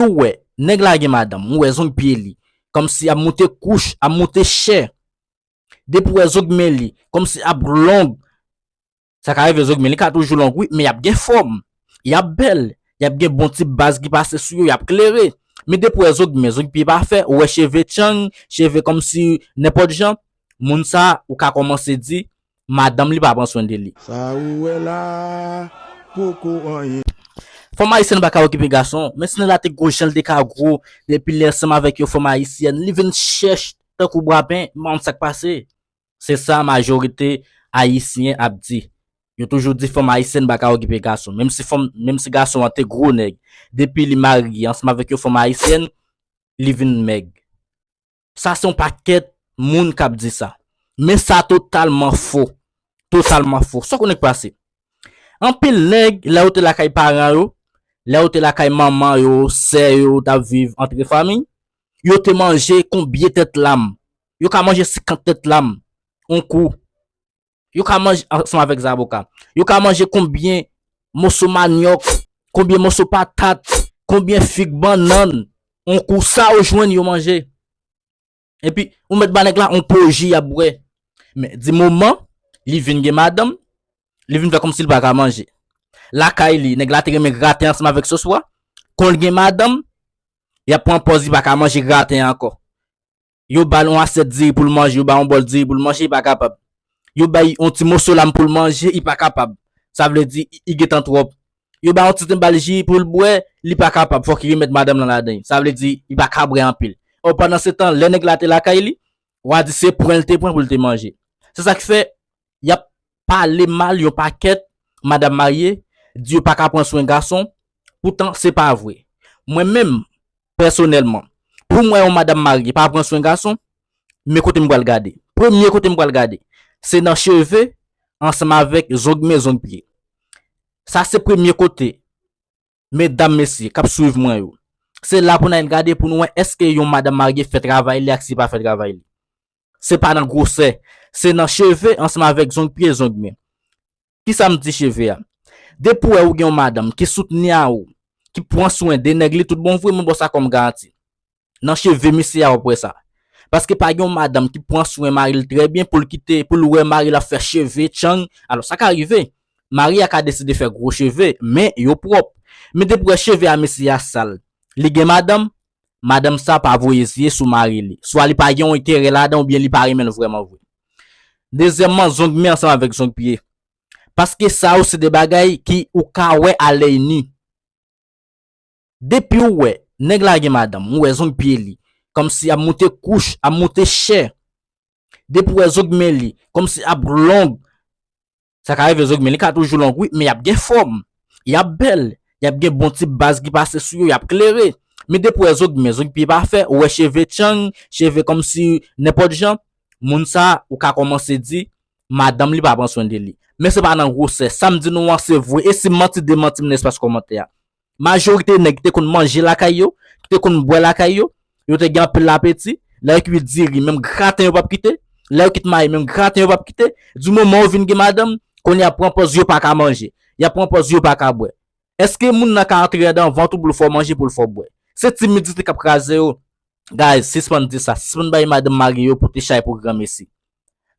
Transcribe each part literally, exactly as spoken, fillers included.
Ou wè, nèg la gen madanm, ou wè zong pye li, kòmsi ap moute kouch, ap moute chè. Depi ou wè zong men li, kòmsi ap long. Sa ka rive zong men li ka toujou long, wi, men y ap gen fòm. Y ap bèl. Y ap gen bon ti baz ki pase sou yo, y ap klere. Men depi ou wè zong men, zong pye pa fè, ou wè cheve tchang, cheve kòmsi nenpòt jan, moun sa, ou ka kòmanse di, madanm li pa pran swen de li. Sa ou wè la, poko anyen. Fanm ayisyèn pa ka okipe gason, men si nèg la te gwo jan l te ka gwo, depi li ansanm avèk yon fanm ayisyèn, li vin chèch tankou bwapen, m pa konn sa k pase. Se sa majorite ayisyen ap di. Yo toujou di fanm ayisyèn pa ka okipe gason, menm si fanm, menm si gason an te gwo nèg, depi li marye ansanm avèk yon fanm ayisyèn, li vin mèg. Sa se yon pakèt moun k ap di sa. Men sa totalman fo. Totalman fo. Sa w konnen k pase? Anpil nèg, lè yo te lakay paran yo, lè yo te lakay manman yo, sè yo, t ap viv antre fanmi, yo te manje konbyen tèt lam? Yo ka manje senkant tèt lam, yon kou. Yo ka manje, ansanm avèk zaboka. Yo ka manje konbyen moso manyòk, konbyen moso patat, konbyen fig, bannann, yon kou, sa yo jwenn yo manje. Epi, ou mèt ba nèg la yon poji y ap bwè. Men, di moman, li vin gen madanm, li vin fè kòmsi li pa ka manje. Lakay li, nèg la te renmen graten ansanm avèk soswa. Kon l gen madanm, y ap pran pòz li pa ka manje graten an ankò. Yo ba l yon asyèt diri pou l manje, yo ba l yon bòl diri pou l manje, li pa kapab. Yo ba l yon ti moso lam pou l manje, li pa kapab. Sa vle di, li, li gentan twòp. Yo ba l yon ti tenbal ji pou l bwè, li pa kapab. Fòk li remèt madanm lan ladan l. Sa vle di, li pa ka bwè anpil. Ò, pandan se tan, lè nèg la te lakay li, w a di se pran l te pran pou l te manje. Se sa k fè, y ap pale mal yon pakèt madanm marye, di yo pa ka pran swen gason, poutan se pa vre. Mwen menm, pèsonèlman, pou m wè yon madanm marye pa pran swen gason, men kote m pral gade. Premye kote m pral gade, se nan cheve ansanm avèk zong men, zong pye. Sa se premye kote, medam, mesye, k ap swiv mwen yo. Se la pou n al gade pou n wè èske yon madanm marye fè travay li ak si pa fè travay li. Se pa nan gwosè, se nan cheve ansanm avèk zong pye, zong men. Kisa m di cheve a? Depi w wè ou gen yon madanm ki soutni a ou, ki pran swen de nèg li tout bon vre, mwen ba w sa kòm garanti. Nan cheve misye a w ap wè sa. Paske pa gen yon madanm ki pran swen mari l trè byen pou l kite, pou l wè mari l ap fè cheve, tchang. Alò, sa ka rive. Mari a ka deside fè gwo cheve, men yo pwòp. Men depi w wè cheve a misye a sal, li gen madanm, madanm sa pa voye zye sou mari li. Swa li pa gen yon enterè ladan oubyen li pa renmen l vrèman vre. Dezyèmman, zong men ansanm avèk zong pye. Paske sa yo se de bagay ki ou ka wè a lèy ni. Depi ou wè nèg la gen madanm, ou wè zong pye li, kòmsi ap moute kouch, ap moute chè. Depi ou wè zong men li, kòmsi ap long. Sa ka rive zong men li ka toujou long, wi, men y ap gen fòm. Y ap bèl. Y ap gen bon ti baz ki pase sou yo, y ap klere. Men depi ou wè zong men, zong pye pa fè, ou wè cheve tchang, cheve kòmsi nenpòt jan, moun sa, ou ka kòmanse di, madanm li pa pran swen de li. Men se pa nan gwosè. Sa m di nou an, se vre. E si m manti, demanti m nan espas kòmantè a. Majorite nèg ki te konn manje lakay yo, ki te konn bwè lakay yo, yo te gen anpil lapeti, lè yo kwit diri, menm graten yo p ap kite, lè yo kwit mayi, menm graten yo p ap kite, di moman yo vin gen madanm, kounye a pran pòz yo pa ka manje, y ap pran pòz yo pa ka bwè. Èske moun nan ka antre anndan vant ou pou l fè w manje, pou l fè w bwè? Se timidite k ap kraze yo. Guys, sispann di sa, sispann bay madanm marye yo pote chay pou granmesi.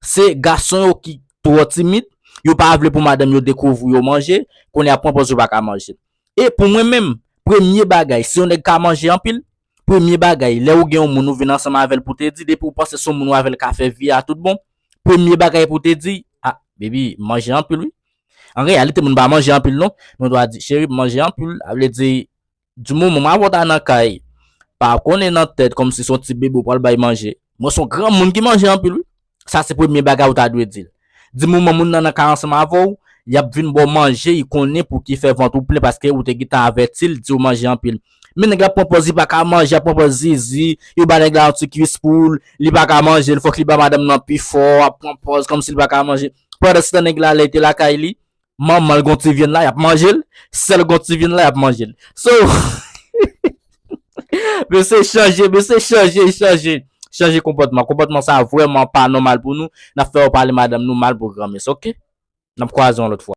Se gason yo ki twò timid, yo pa vle pou madanm yo dekouvri yo manje, kounye a pran pòz yo pa ka manje. E pou mwen menm, premye bagay, si yon nèg ka manje anpil, premye bagay, lè ou gen yon moun ou vin ansanm avè l pou te di, depi ou panse se yon moun ou avè l ka fè vi a tout bon, premye bagay pou te di, a, baby, manje anpil wi. An reyalite, moun pa manje anpil non, men ou ta di, cheri, manje anpil, a vle di, di moman m avè w ta nan kay, pa konnen nan tèt kòmsi se yon ti bebe ou pral bay manje. Mwen se yon granmoun ki manje anpil wi. Sa se premye bagay ou ta dwe di l. Di moman moun nan nan kay ansanm avè w, y ap vin ba w manje, y konnen pou ki fè vant ou plen paske ou te gentan avèti l, di w manje anpil. Men nèg la pran pòz li pa ka manje, ap pran pòz zizi, yo ba nèg la yon ti kwis poul, li pa ka manje l, fòk li ba madanm nan pi fò, ap pran pòz kòmsi li pa ka manje. Pandan se tan nèg la lè l te lakay li, manman l gon ti vyann la, y ap manje l. Sè l gon ti vyann la, y ap manje l. So, mesye chanje, mesye chanje, chanje. Chanje konpòtman. Konpòtman sa vrèman pa nòmal pou nou. N ap fè yo pale madanm nou mal pou granmesi, oke? N ap kwaze yon lòt fwa.